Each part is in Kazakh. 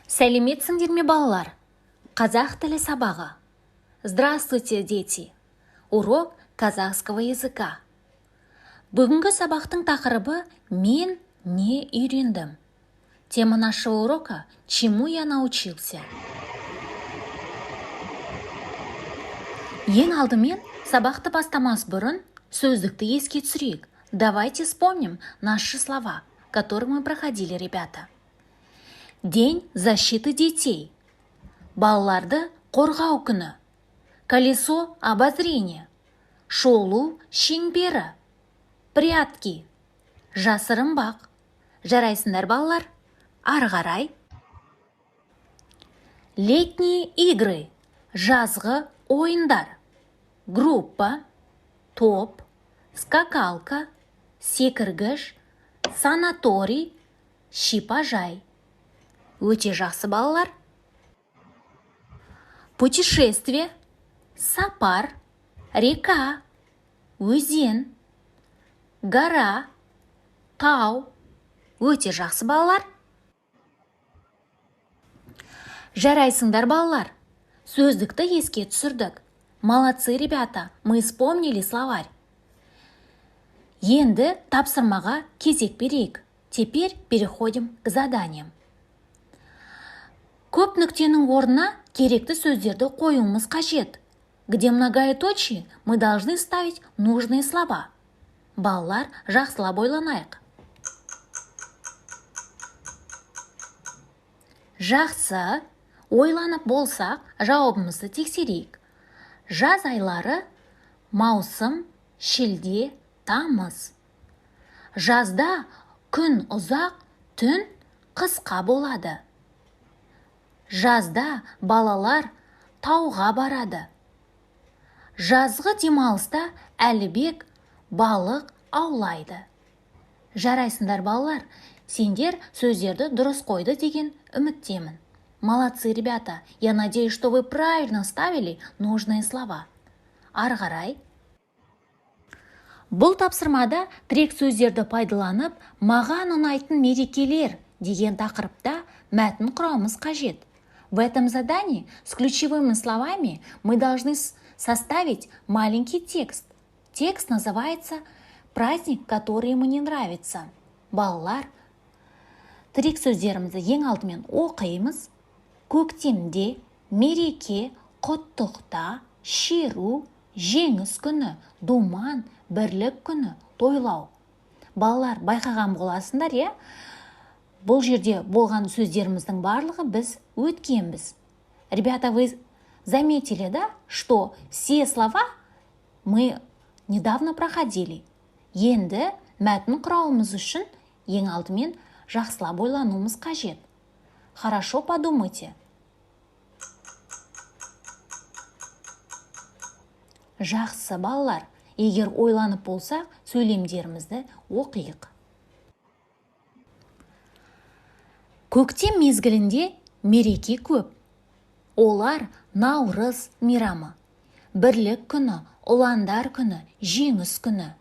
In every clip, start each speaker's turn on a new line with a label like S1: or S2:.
S1: Сәлеметсіңдер ме, балалар! Қазақ тілі сабағы. Здравствуйте, дети! Урок казахского языка. Бүгінгі сабақтың тақырыбы: «Мен не үйрендім?». Тема нашего урока: «Чему я научился?». Ең алдымен, сабақты бастамас бұрын, сөздікті еске түсірейік. Давайте вспомним наши слова, которые мы проходили, ребята. День защиты детей. Балаларды қорғау күні. Колесо обозрения. Шолу шеңбері. Прятки. Жасырынбақ. Жарайсыңдар, балалар. Ары қарай. Летние игры. Жазғы ойындар. Группа, топ, скакалка, секіргіш, санаторий, шипажай. Өте жақсы, балалар. Путешествие, сапар, река, өзен, гора, тау. Өте жақсы, балалар. Жарайсыңдар, балалар. Сөздікті еске түсірдік. Молодцы, ребята, мы вспомнили словарь. Енді тапсырмаға кезек берейік. Теперь переходим к заданиям. Көп нүктенің орнына керекті сөздерді қоюымыз қажет. Где многоточие, мы должны ставить нужные слова. Балалар, жақсылап ойланайық. Жақсы, ойланып болсақ, жауабымызды тексерейік. Жаз айлары: маусым, шілде, тамыз. Жазда күн ұзақ, түн қысқа болады. Жазда балалар тауға барады. Жазғы демалыста Әлібек балық аулайды. Жарайсыңдар, балалар! Сендер сөздерді дұрыс қойды деген үміттемін. Молодцы, ребята! Я надеюсь, что вы правильно ставили нужные слова. Ары қарай. Бұл тапсырмада тірек сөздерді пайдаланып, «Маған ұнайтын мерекелер» деген тақырыпта мәтін құрауымыз қажет. В этом задании с ключевыми словами мы должны составить маленький текст. Текст называется «Праздник, который мне нравится». Балалар, тірек сөздерімізді ең алдымен оқимыз: көктемде, мереке, құттықта, шеру, жеңіс күні, думан, бірлік күні, тойлау. Балалар, байқаған боласыңдар, иә, бұл жерде болған сөздеріміздің барлығы біз өткенбіз. Ребята, вы заметили, да, что все слова мы недавно проходили? Енді мәтін құрауымыз үшін ең алдымен жақсылап ойлануымыз қажет. Хорошо подумайте. Жақсы, балалар, егер ойланып болсақ, сөйлемдерімізді оқиық. Көктем мезгілінде мереке көп. Олар: Наурыз мейрамы, Бірлік күні, Ұландар күні, Жеңіс күні.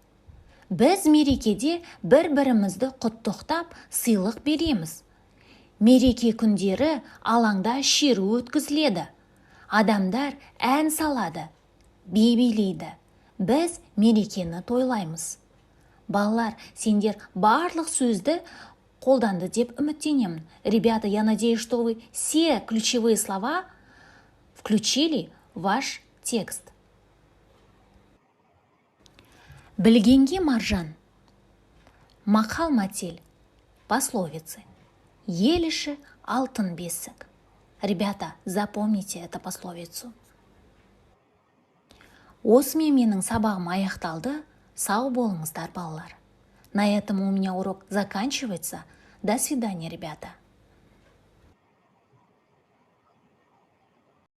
S1: Біз мерекеде бір бірімізді құттықтап, сыйлық береміз. Мереке күндері алаңда шеру өткізіледі, адамдар ән салады, би билейді. Біз мерекені тойлаймыз. Балалар, сендер барлық сөзді қолданды деп үміттенемін. Ребята, я надеюсь, что вы все ключевые слова включили в ваш текст. Білгенге маржан. Мақал мәтел, пословицы. Ел іші – алтын бесік. Ребята, запомните эту пословицу. Осымен менің сабағым аяқталды. Сау болыңыздар, балалар. На этом у меня урок заканчивается. До свидания, ребята.